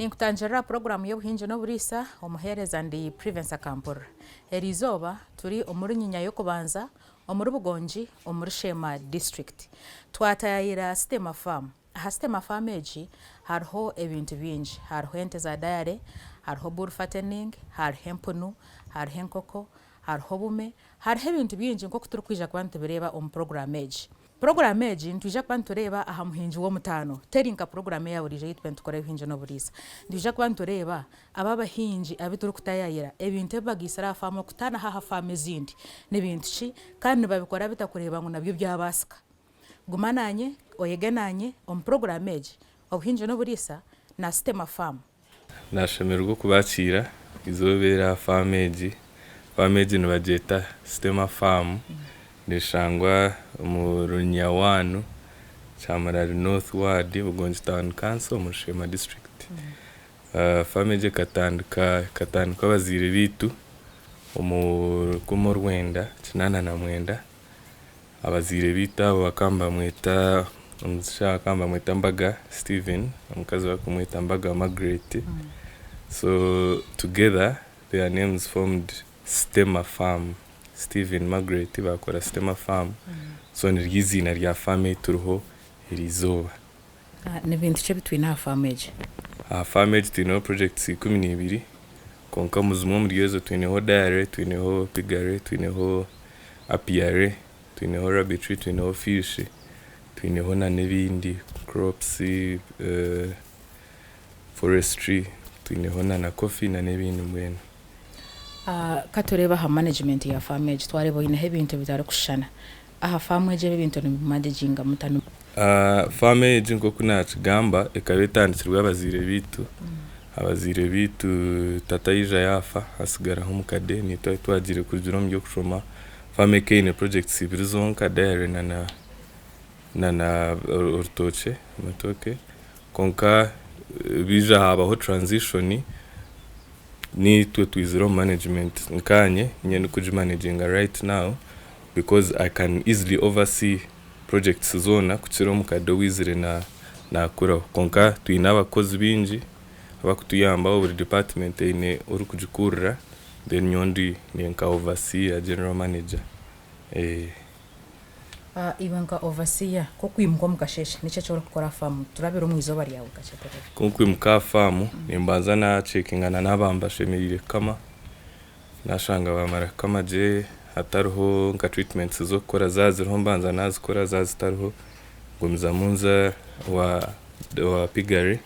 Ninkutangirira aha puroguraamu y'obuhingi n'oburiisa, omuheereza ndi Privence Akampurira. Eriizooba turi omuri Nyinya y'okubanza omuri Bugongi omuri Sheema disiturikiti. Twataayaayira Sitema faamu. Aha Sitema faamu egi hariho ebintu bingi, hariho ente za dayare, hariho bull fattening, hariho empunu, hariho enkoko, hariho obume, hariho ebintu bingi nk'oku turikwija kuba nitubireeba omu puroguraamu egi. Puroguraamu egi nitwija kuba nitureeba aha muhingi w'omutaano. Teri nka puroguraamu eya buriijo ei tubaire nitukora ey'obuhingi n'oburiisa. Nitwija kuba nitureeba abo abahingi abu turikutayaayira, ebintu ebi bagaitsire aha faamu okutaanaho aha faamu ezindi ni bintu ki kandi nibabikora bita kureeba ngu nabyo byabaasika. Guma naanye, oyege naanye omu puroguraamu egi, Obuhingi n'Oburiisa na Sitema Faamu. Nashemererwa okubakiira eizooba eri aha faamu egi. Faamu egi nibagyeta Sitema Farm neshangwa omu Runyinya one, Kyamurari North ward, Bugongi Town Council omuri Sheema district. Faamu egi ekatandika ekatandikwa abazaire baitu omu rukumi orwenda kinaana na mwenda. Abazaire baitu abo bakaba nibamweta, omushaija bakaba nibamweta Mbaga Steven, omukazi barikumweta Mbaga Margaret. So together their names formed Sitema farm. Steven, Margaret baakora Sitema farm. So niryo eiziina rya faamu ei turiho eriizooba. Ni bintu ki ebi twine aha faamu egi? Aha faamu egi twineho projects 12, kwonka omu zimwe omuri ezo twineho dairy, twineho piggery, twineho apiary, twineho rabbitry, twineho fish, twineho nana ebindi crops, forestry, twineho nana coffee nana ebindi mbwenu. Ka tureebe aha management ya faamu egi, twareeba oineho ebintu bitarikushushana. Aha faamu egi ebi ebintu nimubimaneginga muta? Faamu egi nk'oku naakigamba ekaba etandikirwe abazaire baitu. Abazaire baitu tata yaija yaafa hasigaraho omukade naitwe ahu twagiire kurugira omu by'okushoma. Faamu ekaba eine projects ibiri zonka dairy nana nana orutookye amatooke kwonka baija haabaho transition naitwe twizire omu management nkaanye niinye ndikugimaneginga right now because I can easily oversee projects zoona kukira omukade owaizire nakuraho. Kwonka twine abakozi baingi abakutuyambaho buri department eine orikugikurira then nyowe ndi nka overseer, general manager. Iwe nka overseer, ku okwimuka omu kasheeshe niki eki orikukora aha faamu? Turabire omu izooba ryawe kakye tureebe. Ku nkwimuka aha faamu, nimbanza naceekingana naaba mbashemereire kukama. Nashanga bamara kukama gye hatariho nka treatments z'okukora zaaba ziriho mbanza nazikora zaaba zitariho ngumizamu nza owa piggery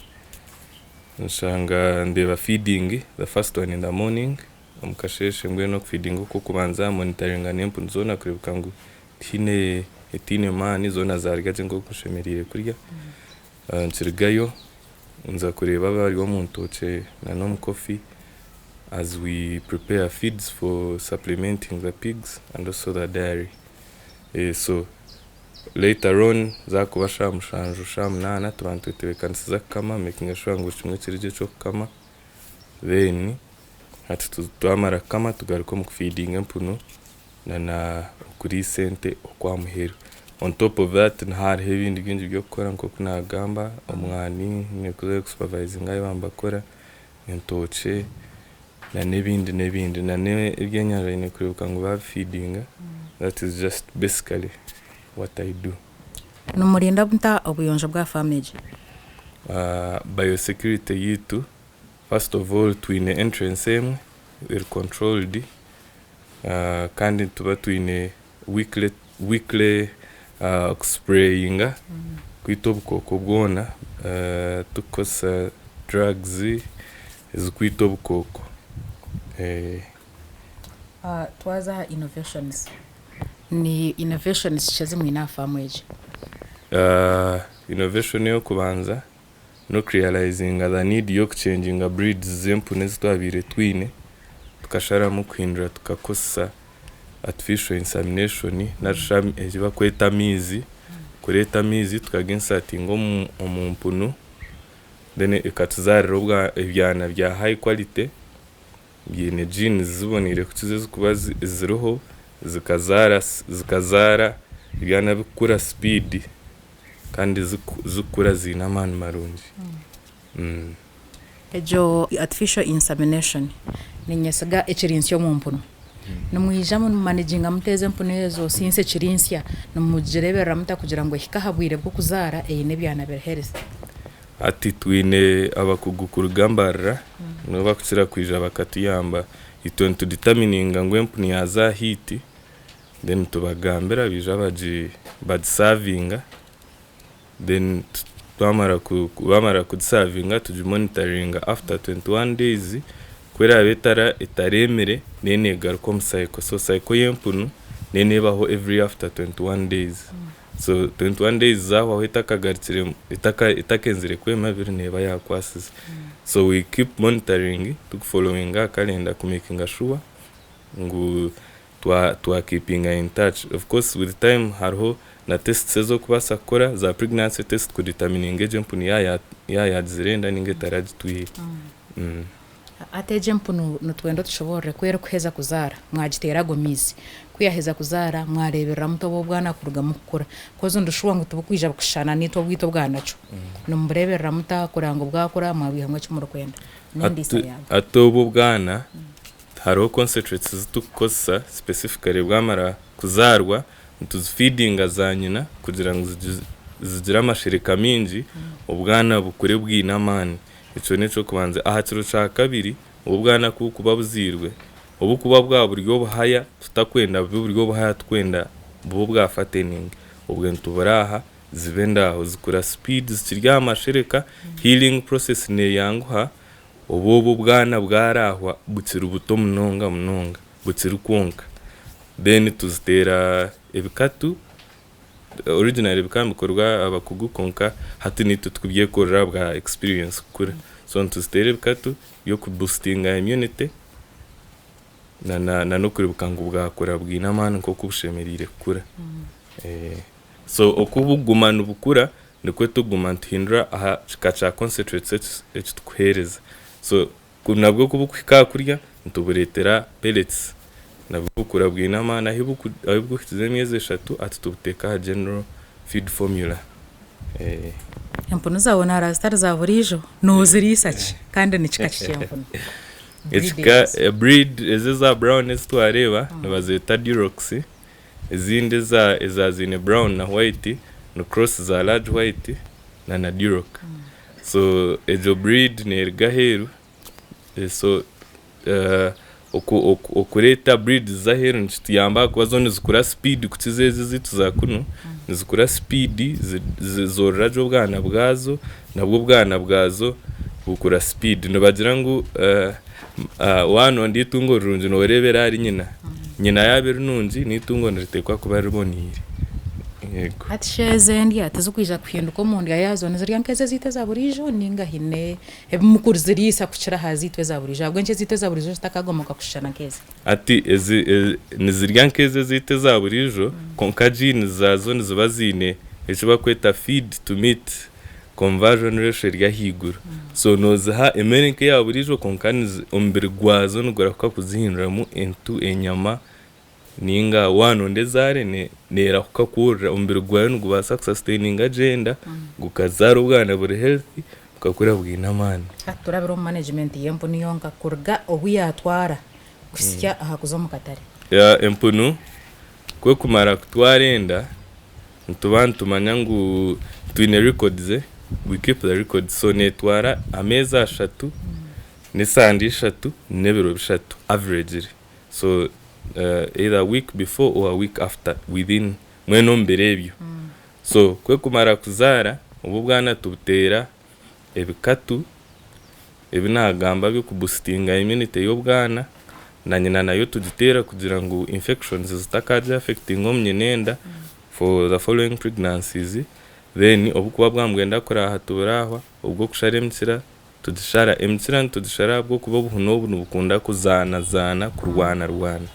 nshanga ndeeba feeding the first one in the morning omu kasheeshe mbwenu okufeedinga okw'okubanza monitoringa n'empunu zoona kureebeka ngu tihaine etaine maani zoona zarya gye nk'oku zishemereire kurya. Nkirugayo nza kureeba abari omu ntookye nana omu coffee as we prepare feeds for supplementing the pigs and also the dairy. So later on zaakuba shaaha mushanju, shaaha munaana tuba nitwetebeekanisiza kukama making sure ngu buri kimwe kiri gye eky'okukama then hati twamara kukama tugaruka omu kufeedinga empunu nana okuriisa ente okwa muheru. On top of that niho hariho ebindi bingi by'okukora nk'oku naagamba, omwani nyine kuza kusupervisinga ahu baba nibakora, entookye nana ebindi n'ebindi. Nana ebyenyanja nyine kureebeka ngu baabifeedinga, that is just basically what I do. Nimurinda muta obuyonjo bwa faamu egi? Biosecurity yaitu, first of all twine entrance emwe eri controlled Kandi nituba twine weekly weekly kusipureyinga kwita obukooko bwona turikukozesa drugs ezirikwita obukooko. Twaza aha innovations, ni innovations ki ezi mwine aha faamu egi? Innovation ey'okubanza n'okurealizinga the need y'okuchenginga breeds z'empunu ezi twabaire twine, tukasharamu kuhindura tukakozesa artificial insemination nari shi eki barikweta amaizi, kureeta amaizi tukaginsatinga omu mpunu then ekatuzaarira ebyana bya high quality biine genes ziboneire kukiza ezirikuba ziriho zikazaara zikazaara ebyana birikukura speed. Kandi zikukura ziine amaani marungi. Egyo artificial insemination ninyesiga ekiri nsya omu mpunu. Nimwija mumanaginga muta ezo empunu ezo since ekiri nsya nimugireeberera muta kugira ngu ehike aha bwire bw'okuzaara eine ebyana biri healthy? Hati twine abakugu kuruga Mbarara nibo barikukira kwija bakatuyamba. Itwe nituditamininga ngu empunu yaaza aha heat then tubagambira baija bagisavinga then twamara bamara kugisavinga tugimonitaringa after 21 days ku eraabe etareemire then negaruka omu cycle. So cycle y'empunu neebaho every after 21 days. So 21 days zaahwaho etakagarukiremu etakenzire kwema biri neeba yaakwasize. So we keep monitoring tukufollowinga aha calendar kumakinga sure ngu twakeepinga in touch. Of course with time hariho na tests ezi orikubaasa kukora za pregnancy test kudetermininga egyo empunu yaaba yaagizire enda ninga etaragitwire. Hati egyo empunu nitwenda otushoboorore ku erikuheza kuzaara mwagiteera ago maizi, ku yaaheza kuzaara mwareeberera muta obu obwana kurugamu kukura? Coz ndi sure ngu tibukwija kushushana naitwe obwaitu obwanakyo. Nimubureeberera muta kureba ngu bwakura mwabwihamu eki murikwenda n'endiisa yaabwo? Hati obu obwana hariho concentrates ezi turikukozesa specifically bwamara kuzaarwa nituzifeedinga za nyina kugira ngu zigire amashereka maingi obwana bukure bwine amaani. Ekyo n'eky'okubanza. Aha kiro kya kabiri obwana ku bukuba buzairwe, obukuba bwaba buri obuhaya tutakwenda bube buri obuhaya tukwenda bube obwa fattening, obwe nituburaha zibe endaaho zikura speed zikiri aha mashereka, healing process neeyanguha, obu obwo obwana bwarahwa bukiri buto munonga munonga bukiri kwonka. Then tuziteera ebikatu. Originally bikaba nibikorwa abakugu kwonka hati naitwe tukubyekorera ahabwa experience kukura. So nituziteera ebikatu by'okuboostinga immunity na n'okureebeka ngu bwakura bwine amaani nk'oku bushemereire kukura. So oku bukuguma nibukura nikwo tukuguma nituhindura aha kika kya concentrates eki tukuheereza. So nabwo ku bukuhika aha kurya nitubureetera pellets nabwo bukura bwine amaani ahu bukuhikiza emyezi eshatu hati tubuteeka aha general feed formula. Empunu zaawe naaraba zitari za buriijo, nooziriisa ki kandi ni kika ki ky'empunu? Ekika, breed ezi eza brown ezi twareeba nibazeeta durocs, ezindi eza ziine brown na white ni cross za large white na na duroc. So egyo breed neeruga aheeru so okureeta breeds z'aheeru nikituyamba ahakuba zo nizikura speed kukiza ezi ezaitu za kunu, nizikura speed zoorora gye obwana bwazo nabwo obwana bwazo bukura speed. Nibagira ngu waanonda eitungo rirungi nooreebera ahari nyina, nyina yaaba eri nungi n'eitungo niriteekwa kuba riboneire. Yego. Hati shi ezi endya tizikwija kuhinduka omu ndya yaazo nizirya nk'ezi ezaitu eza buriijo ninga haine ebi mukuziriisa kukira aha zaitu eza buriijo? Ahabw'enki ezaitu eza buriijo zitakagomoka kushushana nk'ezi? Hati ezi nizirya nk'ezi ezaitu eza buriijo kwonka genes zaazo niziba ziine eki barikweta feed to meat conversion ratio eri ahaiguru. So nooziha emere nk'eya buriijo kwonka omubiri gwazo nigurahuka kuzihinduramu into enyama Ninga waanonda ezaare neerahuka kworora, omubiri gwayo nigubaasa kusasitaininga gye enda, gukazaara obwana buri healthy, bukakura bwine amaani. Hati turabire omu management y'empunu yonka kuruga obu yaatwara kuhitsya aha kuza omu katare. Empunu ku ekumara kutwara enda, nituba nitumanya ngu twine records, we keep the records, so neetwara ameezi ashatu n'esande ishatu n'ebiro bishatu averagely. So either a week before or a week after within mbwenu omu biro ebyo. So ku ekumara kuzaara obu obwana tubuteera ebikatu ebi naagamba by'okubusitinga immunity y'obwana na nyina nayo tugiteera kugira ngu infections zitakaagyaffectinga omu nyinenda for the following pregnancies then obukuba bwambwenda kuraaha tiburaahwa, obw'okushara emikira Tugishara. Emikira nitugishara ahabw'okuba obuhuna obu nibukunda kuzaanazaana, kurwanarwana.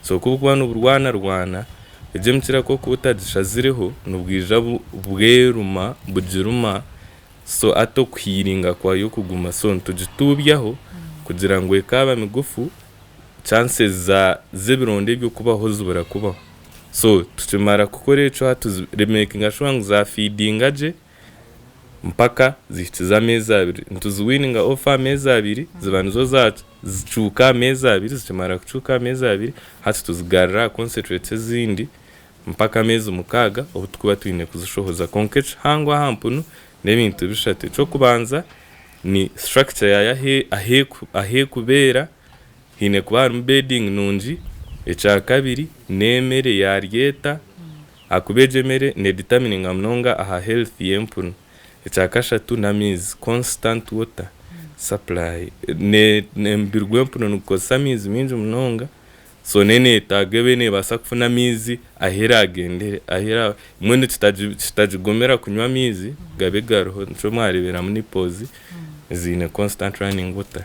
So ku burikuba niburwanarwana, egyo emikira ku orikuba otagishazireho, nibwija bweruma, bugiruma, so hati okuhiiringa kwayo kuguma. So nitugituubyaho kugira ngu ekaaba migufu, chances z'ebironda ebyo kubaho zibura kubaho. So tukimara kukora ekyo hati tumakinga sure ngu zaafiidinga gye. mpaka zihikize ameezi abiri. Nituziwiininga off aha meezi abiri, ziba nizo zicuuka aha meezi abiri, zikimara kucuuka aha meezi abiri, hati tuzigarura aha concentrates ezindi mpaka ameezi mukaaga obu turikuba twine kuzishohoza. Kwonka ekihango aha mpunu n'ebintu bishatu. Eky'okubanza ni structure yaayo ahu erikubeera, haine kuba harimu bedding nungi. Ekyakabiri n'emere yaarya eta, ahakuba egyo emere nedetermininga munonga aha health y'empunu. Ekyakashatu n'amaizi, constant water supply. Omubiri gw'empunu nigukozesa amaizi maingi munonga, so neeyetaaga ebe neebaasa kufuna amaizi ahu eraagyendere, mbwenu kitagigumira kunywa amaizi gabe gariho, nikyo mwareeberamu nipples ziine constant running water.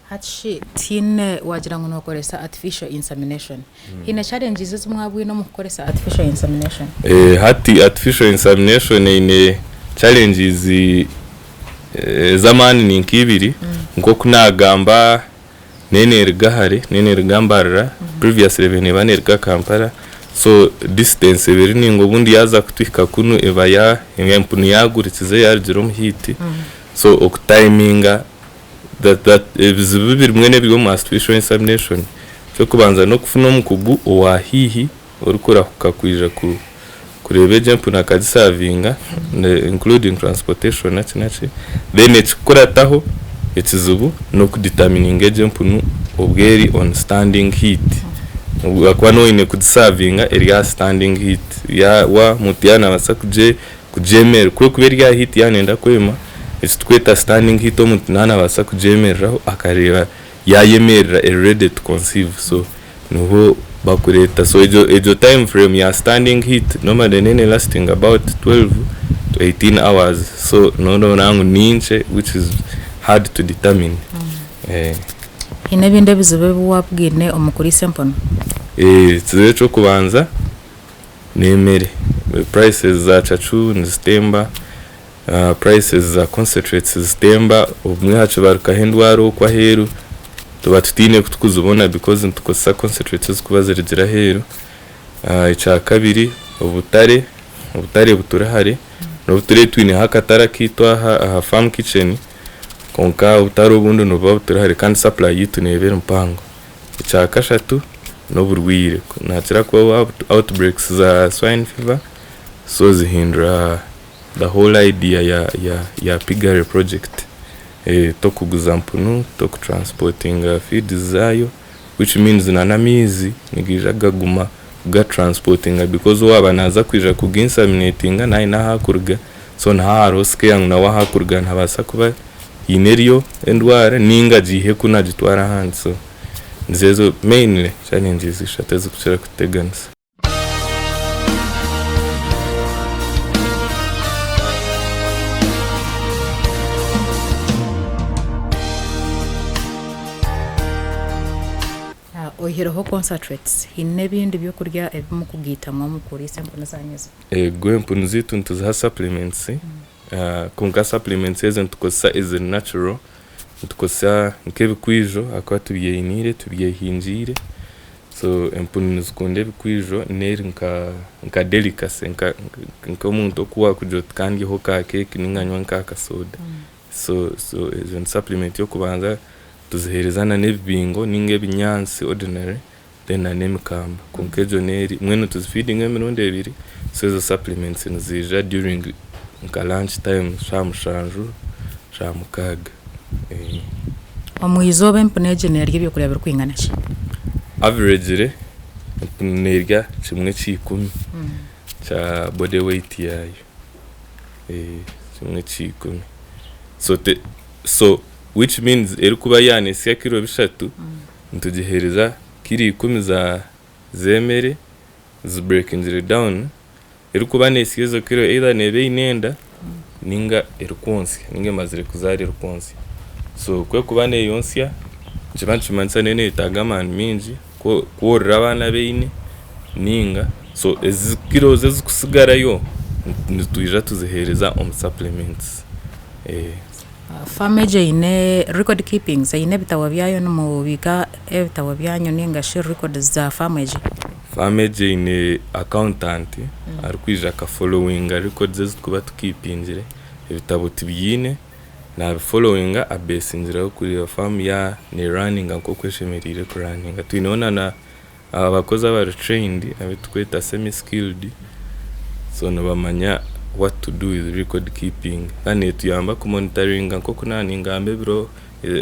Hati shi tihaine waagira ngu nookoresa artificial insemination, haine challenges ezi mwabwine omu kukoresa artificial insemination? Hati artificial insemination eine challenges ez'amaani ni nk'ibiri, nk'oku naagamba neneruga hare, neneruga Mbarara, previously ebaire neeba neruga Kampala, so distance eba eri nainga obundi yaaza kutuhika kunu eba empunu yaagurikize yaarugire omu heat, so okutayiminga that that ebizibu bimwe n'ebiri omu artificial insemination, eky'okubanza n'okufuna omukugu owa haihi orikurahuka kwija ku kureeba egyo empunu akagisavinga including transportation naki naki, then ekikukurataho ekizibu n'okuditamininga egyo empunu obu eri on standing heat, ahakuba noba oine kugisavinga eri aha standing heat, ya omuntu yaaba naabaasa kugyemerera, ku erikuba eri aha heat yaaba neyenda kwema, eki turikweta standing heat omuntu naaba naabaasa kugyemereraho akareeba yaayemerera eri ready to conceive so niho bakureeta so egyo egyo time frame ya standing heat normally neeba ne lasting about 12 to 18 hours so noona ngu ninkye which is hard to determine. Haine ebindi ebizibu ebi waabwine omu kuriisa empunu? Ekizibu eky'okubanza n'emere, prices za cacu nizitemba, prices za concentrates nizitemba, obumwe hakibarukaho endwara okwo aheeru, tuba tutaine oku turikuzibona because nitukozesa concentrates ezirikuba zirugire aheeru. Ekyakabiri obutare, obutare buturi hare, n'obu turiyo twineho akatare akaitu aha aha farm kitchen, kwonka obutare obundi nibuba buturi hare kandi supply yaitu neeba eri mpango. Ekyakashatu n'oburwaire, nihakira kubaho outbreaks za swine fever, so zihindura the whole idea ya ya ya piggery project. Tokuguza mpunu, tokutransportinga feeds zaayo, which means na n'amaizi nigaija gaguma kugatransportinga because owaaba naaza kwija kuginsaminatinga naaba aine ahu arikuruga, so niho hariho scare ngu nawe ahu arikuruga nihabaasa kuba haine eriyo endwara ninga agiihe kunu agitware ahandi so nizo ezo mainly challenges ishatu ezirikukira kututeganisa. Oihireho concentrates, haine ebindi byokurya ebi murikugaitamu omu kuriisa empunu zanyu ezi? Ego empunu zaitu nituziha supplements kwonka supplements ezo nitukozesa eziri natural, nitukozesa nk'ebikwijo ahakuba tubyeiniire tubyehingiire, so empunu nizikunda ebikwijo n'eri nka nka delicacy nk'omuntu oku waakugira oti ka ndyeho ka keeki ninga nywe nk'akasoda, so so ezo ni supplement y'okubanza tuziheereza na n'ebibingo ninga ebinyaatsi ordinary then na n'emikamba kwonka egyo n'eri mbwenu nituzifeedinga emirundi ebiri so ezo supplements niziija during nka lunch time shaaha mushanju shaaha mukaaga. Omu izooba empunu egyo neerya ebyokurya birikwingana ki? Averagely empunu neerya kimwe kya ikumi kya body weight yaayo, kimwe kya ikumi so so which means erikuba yaanesya kiro bishatu nitugiheereza kiro ikumi za z'emere zibreakingire down erikuba neesya ezo kiro either neeba eine enda ninga erikwontsya ninga emazire kuzaara erikwontsya. So ku erikuba neeyontsya nikiba nikimanyisa neyo neeyetaaga amaani maingi kworora abaana abu eine ninga so ezi kilos ezirikusigarayo nitwija tuziheereza omu supplements. Faamu egyo eine record keepings, eine ebitabo byayo nimubiika ebitabo byanyu ninga shi records za faamu egyo? Faamu egi eine accountant arikwija akafollowinga records ezi turikuba tukiipingire, ebitabo tubiine, naabifollowinga abeesingireho kureeba faamu yaaba neerunninga nk'oku eshemereire kurunninga. Twineho na abakozi abari trained abu turikweta semi skilled so nibamanya what to do with record keeping kandi neetuyamba kumonitaringa nk'oku naaba ningamba ebiro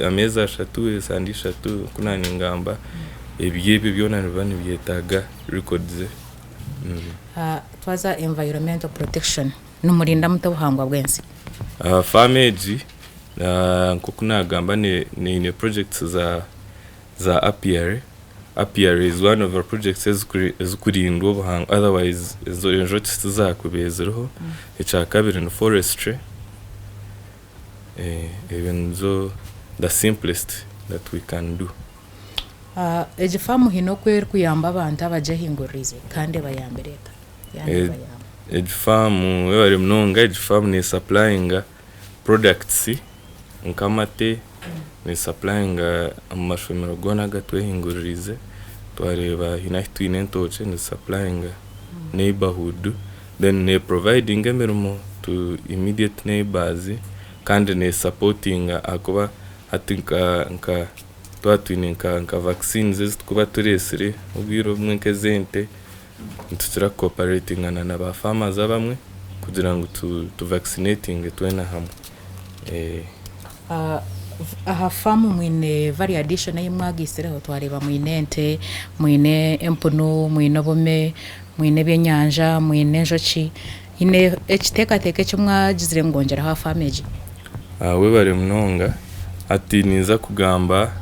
ameezi ashatu, esande ishatu oku naaba ningamba ebyo ebyo byona nibiba nibyetaaga records. Twaza environmental protection, nimurinda muta obuhangwa bw'ensi? Faamu egi nk'oku naagamba eine projects za za apiary, apiary is one of the projects ezikurindwa obuhangwa otherwise ezo enjoki tizakubaire ziriho, ekyakabiri ni forestry, ebyo nizo the simplest that we can do. Egi faamu haine oku erikuyamba abantu abagyehinguririize kandi ebayambire eta? Yaaba nebayamba. Egi faamu webare munonga, egi faamu nesupplyinga products nk'amate, nesupplyinga omu mashomero goona agatwehinguririize, twareeba haine ahu twine entookye nizisupplyinga neighbourhood, then neprovidinga emirimo to immediate neighbours kandi nesupportinga ahakuba hati nka nka twaba twine nka vaccines ezi turikuba tureetsire obwire obumwe nk'ez'ente, nitukira kucooperatingana na ba farmers abamwe kugira ngu tu vaccinatinge twena hamwe. Aha faamu mwine value addition ei mwagaitsireho? Twareeba mwine ente, mwine empunu, mwine obume, mwine ebyenyanja, mwine enjoki. Haine ekiteekateeko eki mwagizire ngu mwongyereho aha faamu egi? Webare munonga. Hati ninza kugamba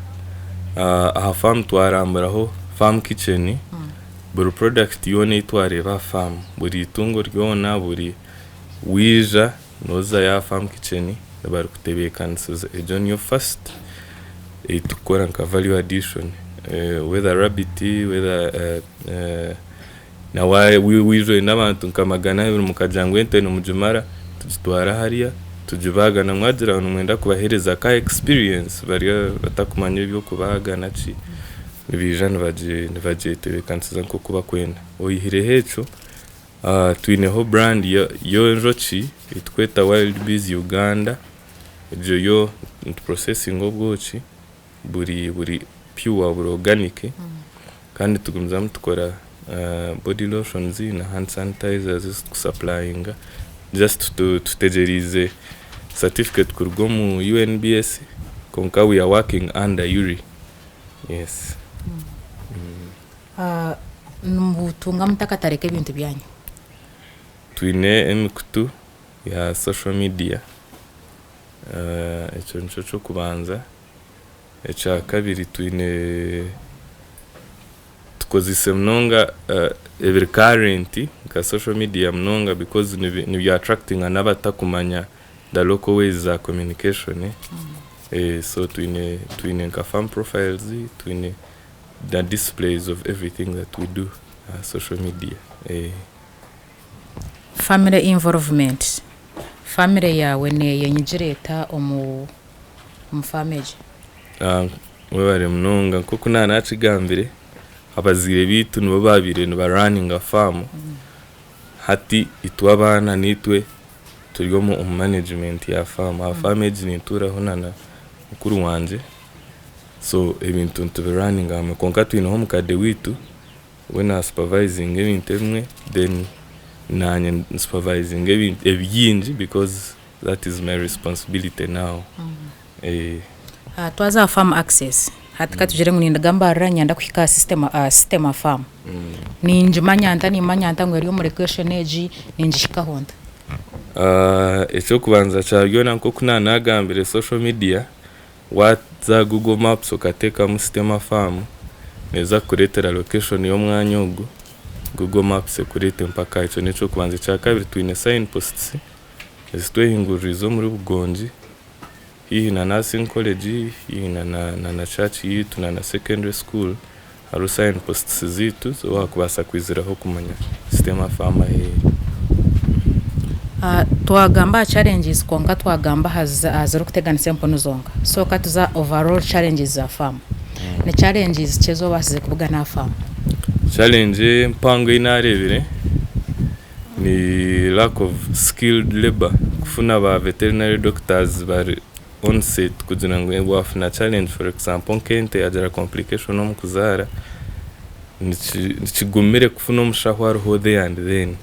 aha faamu twaramburaho farm kitchen, buri product yoona ei twareeba aha faamu, buri itungo ryona, buri waija noozayo aha farm kitchen nibarikutebeekanisiza. Egyo niyo first ei turikukora nka value addition whether rabbit, whether na waija oine abantu nka 200 mukagira ngu ente nimugimara, tugitwara hariya tugibaaga na mwagira ngu nimwenda kubaheereza ka experience bari abatakumanya eby'okubaaga naki, nibaija nibagyetebeekanisiza nk'oku barikwenda. Oyihireho ekyo, twineho brand y'enjoki ei turikweta Wild Bees Uganda, egyo yo nitupurosesinga obwoki buri buri pure buri organic kandi tugumizamu tukora body lotions na hand sanitizers ezi turikusapurayinga just tutegyereize certificate kuruga omu UNBS kwonka we are working under URI, yes. Nimutunga muta akatare k'ebintu byanyu? Twine emikutu ya social media, ekyo nikyo ky'okubanza. Ekyakabiri twine tukozeise munonga ebiri current nka social media munonga because nibi attractinga n'abatakumanya the local ways za communication so twine twine nka farm profiles, twine the displays of everything that we do aha social media. Family involvement, Family yaawe neeyenyigira eta omu faamu egi? Webare munonga nk'oku naanakigambire, abazaire baitu nibo baabaire niba runninga faamu, hati itwe abaana niitwe turi omu management ya faamu. Aha faamu egi nintuuraho na mukuru wangye, so ebintu nitubi runninga hamwe kwonka twineho omukade waitu we na supervisinga ebintu ebimwe then naanye nsupervisinga ebintu ebingi because that is my responsibility now. Twaza aha farm access, hati katugire ngu ninduga Mbarara niinyenda kuhika aha system aha Systema farm, ningimanya nta nimanya nta ngu eri omu location egi, ningihikaho nta? Eky'okubanza kya byona nk'oku naanagambire social media, Waaza aha Google Maps okateekamu Sitema Farm, neeza kukureetera location y'omwanya ogu, Google Maps ekureete mpaka aha. Ekyo n'eky'okubanza. Ekyakabiri twine sign posts ezitwehinguririize omuri Bugongi, haihi na Nursing College, haihi na na church yaitu na na secondary school, hariho sign posts zaitu ezi waakubaasa kwiziraho kumanya Sitema Farm ahu eri. Twagamba aha challenges kwonka twagamba aha zirikuteganisa empunu zonka. So ka tuze aha overall challenges za faamu. Ni challenges ki ezi obaasize kubugana aha faamu? Challenge mpango ei naareebire ni lack of skilled labour kufuna ba veterinary doctors bari on set kugira ngu waafuna challenge for example nk'ente yaagira complication omu kuzaara nikigumire kufuna omushaho ariho there and then.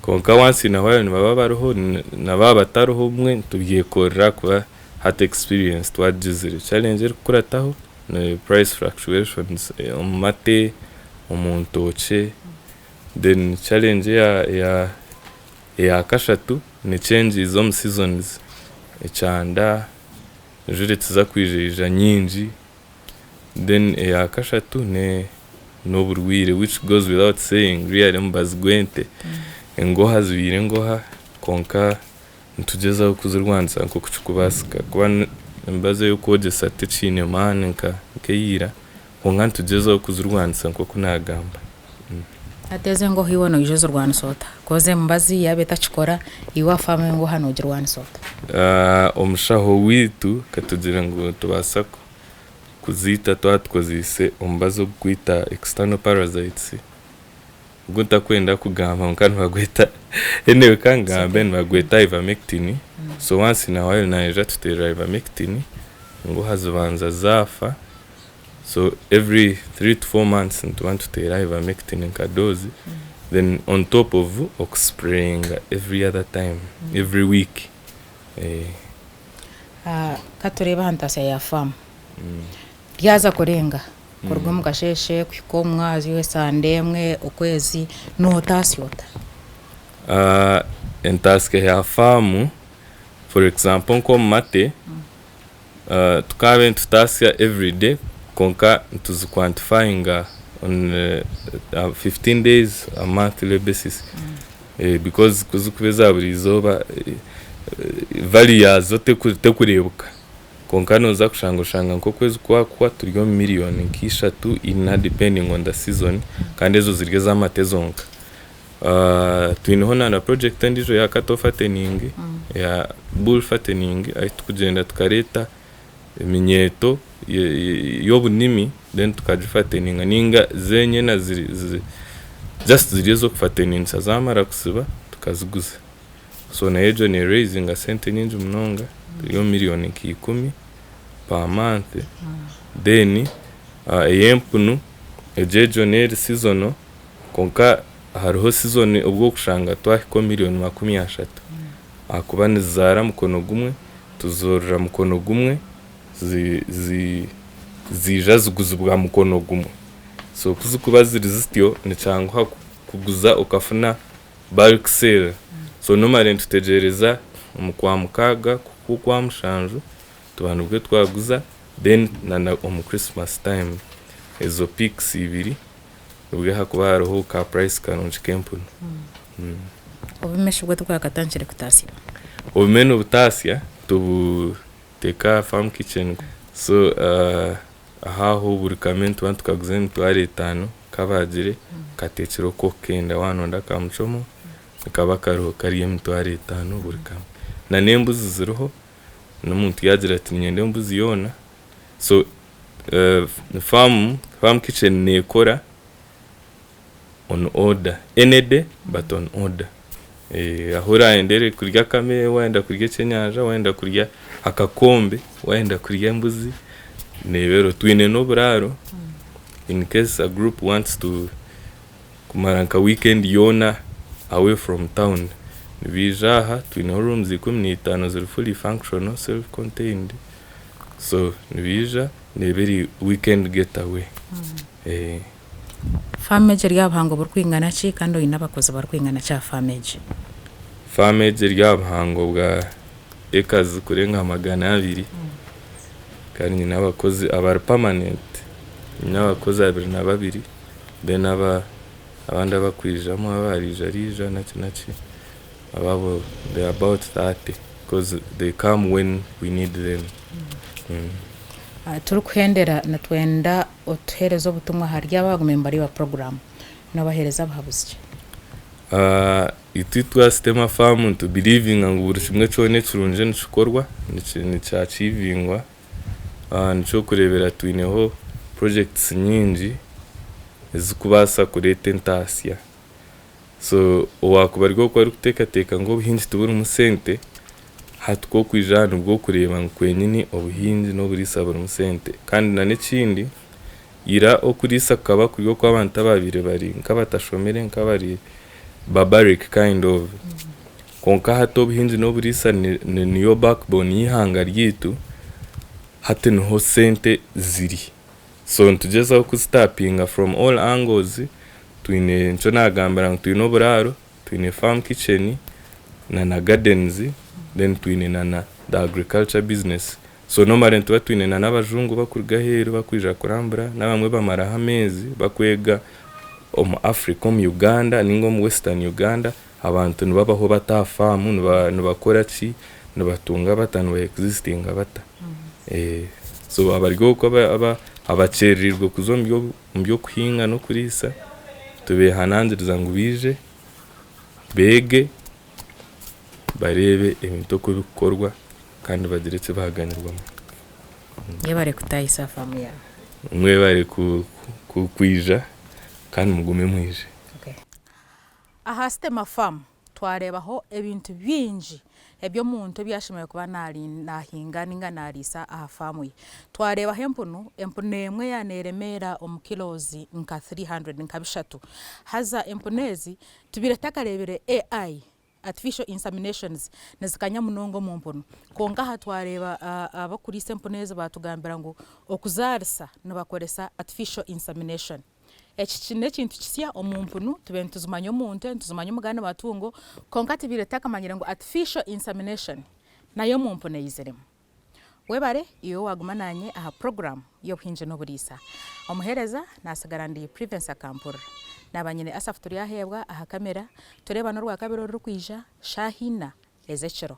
Kwonka once in a while nibaba bariho na baaba batariho obumwe nitubyekorera ahakuba hati experience twagigizire. Challenge erikukurataho ni price fluctuations omu mate, omu ntookye then challenge eya kashatu ni changes omu seasons, ekyanda, enjura ekiza kwija eija nyingi then eya kashatu n'oburwaire which goes without saying really omubazi gw'ente, engoha zibaire engoha kwonka nitugyezaho kuzirwanisa nk'oku kirikubaasika kuba emibazi ey'okwogyesa tekiine maani nk'eya ira kwonka nitugyezaho kuzirwanisa nk'oku naagamba. Hati ezo engoha iwe noija ozirwanisa ota? Koz emibazi yaaba etakikora, iwe aha faamu engoha noogirwanisa ota? Omushaho waitu akatugira ngu nitubaasa kuziita twaba tukozeise omubazi ogurikwita external parasites ogu ntakwenda kugamba kwonka nibagweta anyway kangambe nibagweta ivermectin so once in a while naija atuteerera ivermectin engoha zibanza zaafa so every 3 to 4 months nituba nituteera ivermectin nka dose then on top of okusprayinga every other time every week. Ka tureebe aha ntaasya ya faamu. Ryaza kurenga kuruga omu kasheeshe kuhika omu mwazyo esande emwe, okwezi, nootaasya ota? Entaasya ya faamu for example nk'omu mate, tukaabaire nitutaasya everyday kwonka nituziquantifyinga on 15 days a monthly basis because ku zirikuba eza buri izooba value yaazo tekureebeka kwonka nooza kushanga oshanga nk'okwezi kwakuhwa turi omu miriyoni nk'ishatu, ina depending on the season kandi ezo ziri ez'amate zonka. Twineho na project endiijo eya cattle fattening, eya bull fattening ahu turikugyenda tukareeta eminyeeto y'obunimi then tukagifatteninga ninga zo enyena just ziri ez'okufatteningisa zaamara kusiba tukaziguza. So nayo egyo neeraizinga sente nyingi munonga eri omu miriyoni nka ikumi per month then ey'empunu egyo egyo n'eri seasonal kwonka hariho season obu orikushanga twahika omu miriyoni 30 ahakuba nizizaara mukono gumwe tuzoorora mukono gumwe ziija ziguzibwa mukono gumwe so ku zirikuba ziri zityo nikyanguha kuguza okafuna bulk sale so normally nitutegyereza omu kwamukaaga kuhika okwamushanju tuba nibwo twaguza then na omu Christmas time ezo peaks ibiri nibwo hakuba hariho ka price karungi k'empunu. Obumeshi bwo tibwakatandikire kutaasya? Obume nibutaasya tubuteeka aha farm kitchen so aho buri kamwe nituba nitukaguza emitwaro etaano kabaagire kateekire oku orikukenda waaba noyenda aka muchomo nikaba kariho kari emitwaro etaano buri kamwe. Na n'embuzi ziriho n'omuntu yaagira ati niinyenda embuzi yoona so farm kitchen neekora on order any day but on order. Ahu orayendere kurya akamere wayenda kurya ekyenyanja wayenda kurya akakombe wayenda kurya embuzi neeba eriho. Twine n'oburaaro in case a group wants to kumara nka weekend yoona away from town nibaija aha twineho rooms 15 ziri fully functional self contained so nibaija neeba eri weekend getaway. Faamu egi eri aha buhango burikwingana ki kandi oine abakozi barikwingana ki aha faamu egi? Faamu egi eri aha buhango bwa acres zirikurenga 200 kandi nyine abakozi abari permanent nyine abakozi 22 then abandi abakwijamu abariija naki naki ababo they are about 30 because they come when we need them. Turikuhendera nitwenda otuheereze obutumwa ahari abo abagume nibareeba puroguraamu. Noobaheereza buhabuzi ki? Itwe twasitema faamu nitubiriivinga ngu buri kimwe kyona ekirungi nikikorwa nikyachivingwa. Nikyokureebera twineho projects nyingi. ezikubaasa kureeta entaasya. So owaakuba ari oku arikuteekateeka ngu obuhingi tiburimu sente, hati ku orikwija aha nibwo orikureeba ngu kwenyini obuhingi n'oburiisa burimu sente. Kandi n'ekindi, ira okuriisa kukaba kuri okw'abantu abaabaire bari nk'abatashomire nk'abari barbaric kind of. Kwonka hati obuhingi n'oburiisa niyo backbone y'eihanga ryaitu, hati niho sente ziri. So nitugyezaho kuzitapinga from all angles, twine nikyo naagambira ngu twine oburaaro, twine farm kitchen na na gardens, then twine na na the agriculture business. So normally nituba twine na n'abajungu bakuruga aheeru bakwija kurambura, n'abamwe bamaraho ameezi bakwega omu Africa, omu Uganda ninga omu Western Uganda, abantu nibabaho bata aha faamu, nibakora ki, nibatunga bata, niba existinga bata. So abari okwo abakyererirwe kuza omu by'okuhinga n'okuriisa, tubehanangiriza ngu baije beege, bareebe ebintu oku birikukorwa kandi bagire eki baaganirwamu. Mwebare kutaahisa faamu yaawe. Mwebare kwija kandi mugume mwije. Aha Sitema Farm twareebaho ebintu bingi eby'omuntu ebi ashemereire kuba naahinga ninga naariisa aha faamu ye. Twareebaho empunu, empunu emwe yaaba neeremeera omu kilos nka 300 nka bishatu. Haza empunu ezi tubaire tutakareebire AI, Artificial Inseminations, nizikanya munonga omu mpunu. Kwonka aha twareeba abakuriisa empunu ezi baatugambira ngu okuzaarisa nibakoresa Artificial Insemination. Eki n'ekintu kisya omu mpunu, tubaire nituzimanya omu nte, nituzimanya omu gandi matungo, kwonka tubaire tutakamanyire ngu artificial insemination nayo omu mpunu eiziremu. Webare iwe owaaguma naanye aha puroguraamu y'obuhingi n'oburiisa. Omuheereza naatsigara ndi Privence Akampurira. Naaba nyine Asaph Turyaheebwa aha kamera, tureebane Orwakabiri orurikwija shaaha ina ez'ekiro.